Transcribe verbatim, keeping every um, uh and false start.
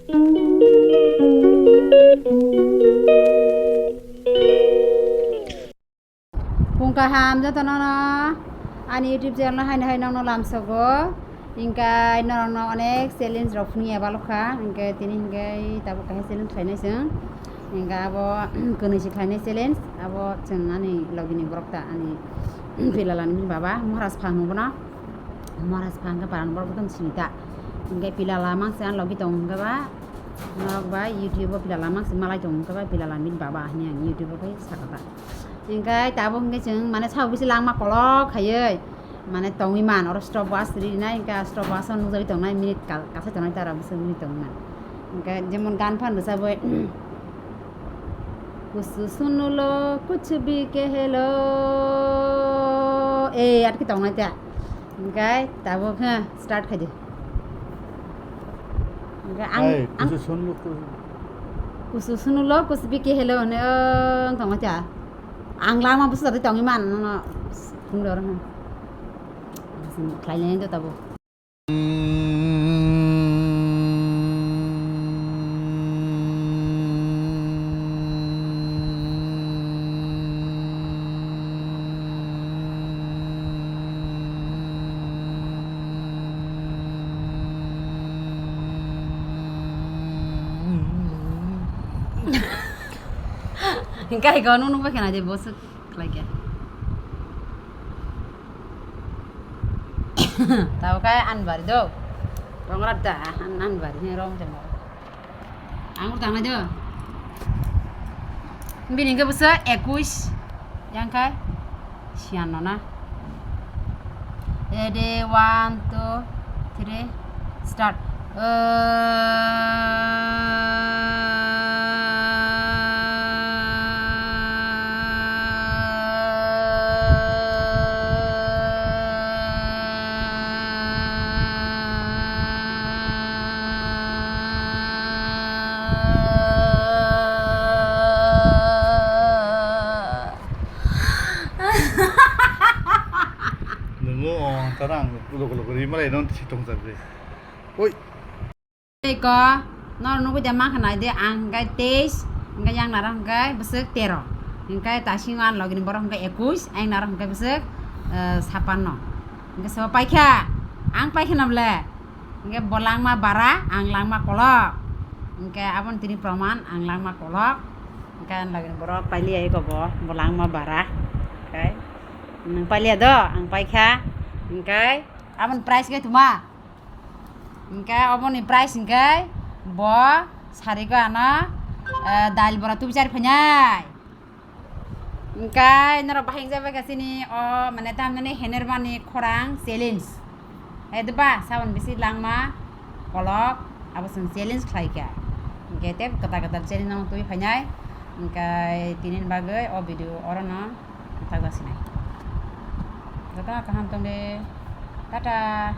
Phung kaham jotono no ani YouTube channel no haino hai nokno lamsogo. Hinkhe norokno onek challenge rok phunukya balokha. Hinkhe tini hinkhe tabuk kaisa challenge khlainai chwng. Hinkhe abo kwnwi se khlainai challenge. Abo chwng ani logini borok ta ani pilalani bini baba Maharaj phang nungbono. Maharaj phang khe parani borok tong sini ta. Hinkhe pilala mangse ani logi tongo hinkhe ba norok ba YouTube o pilala mangse malai tongo hinkhe ba pilalani bini baba hinwi ang YouTube o khe sakha ta. Hinkhe tabuk hinkhe chwng mane sabo bisi langma kolok khaiwi mane tongwi man, oro stop watch rinai, hinkhe stop watch o nukjagwi tongnai minute ka-, kasai tongnai tara bwswk minute tongwi man. Hinkhe jemon gan phan rwchabwi, "Kusu sunulo, kuchu bhi kehelo." Ei, atkhe tongnai ta. Hinkhe tabuk, ha, start khaidi. Hinkhe ang, Ai, ang kusu sunulo, kusu. Kusu sunulo, kuchu bhi kehelo hwnwi, o, wng tongnai ta. Ang lama bwswk tongwi man, nono phunukdi oro, ha. Khlailai do tabuk. Hinkhe hai khe nung nung bai khna de, bwswk khlai khe. Tabo khe ani bari do. Rongrad da, ani, ani bari, he, rong jemon. Ang ur tangnai do. Bini hinkhe bwswk ekush, yang khe siyan no na. Ready, one, two, three, start. Nungo o tara ang loko loko ri malai non si tong sa bre. Oi. Tei ko, noro nugui de mankha nai de, ang hingkai teis, hingkai yang naro hingkai bwswk tero. Hingkai tasing ang logini borok hingkai ekush, ayang naro hingkai bwswk, eh, sapanno. Hingkai sabo paikha, ang paikha na bole. Hingkai bo langma bara, ang langma kolok. Hingkai aboni tini proman, ang langma kolok. Hingkai ang logini borok pailiya eko bo, bo langma bara. Hingkai nwng pailiya do, ang paikha. Hingkai aboni price hingkai tuma. Hingke oboni price hingke bo sari go ano, eh, dal bora tubi chari phainai. Hingke norok bahai hingjabai kha chini o mane tamnani henermani khorang challenge. Hai de ba sabon bisi langma kolok abo chwng challenge khlai kha. Hingke tei kwtal kwtal challenge no twi phainai. Hingke tini ni bagwi o video oro no thak jasinai. Jotono kaham tong de. Tata.